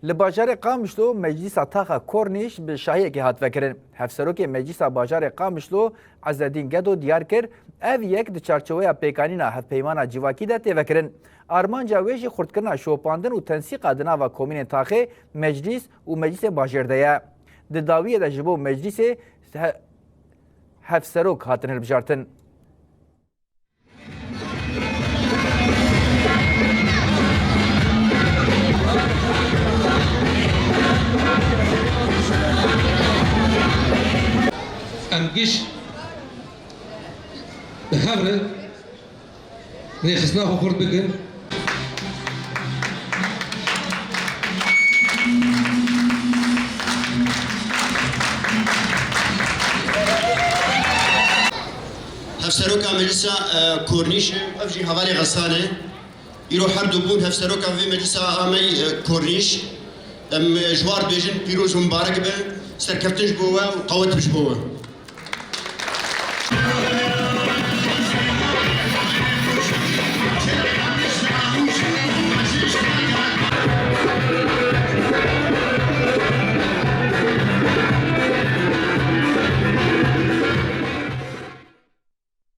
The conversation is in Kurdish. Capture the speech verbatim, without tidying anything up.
Li bajarê Qamişlo Meclîsa Taxa Kornîş bi şahiyekê hat vekirin. Hevserokê Meclîsa Bajarê Qamişlo Ezedîn Gedo diyar kir, ev yek di çarçoweya pêkanîna hevpeymana civakî de tê vekirin. Armanca wê jî xurtkirina şopandin û tensîqa di nava komînên taxê, meclîs û meclîsê bajêr de ye. Di dawiyê de ji bo meclîsê he-, hevserok hatin hilbijartin. Em giş bi hev re rêxistina xwe xurt bikin. Hevseroka Meclisa, e, Kornîş, ev jî hevalê Xesan e. Îro her du bûn hevseroka vê meclisa amey, e, Kornîş. Em, e, ji war dibêjin pîroz û mibarek be, serkeftin ji bo we û qewet ji bo we.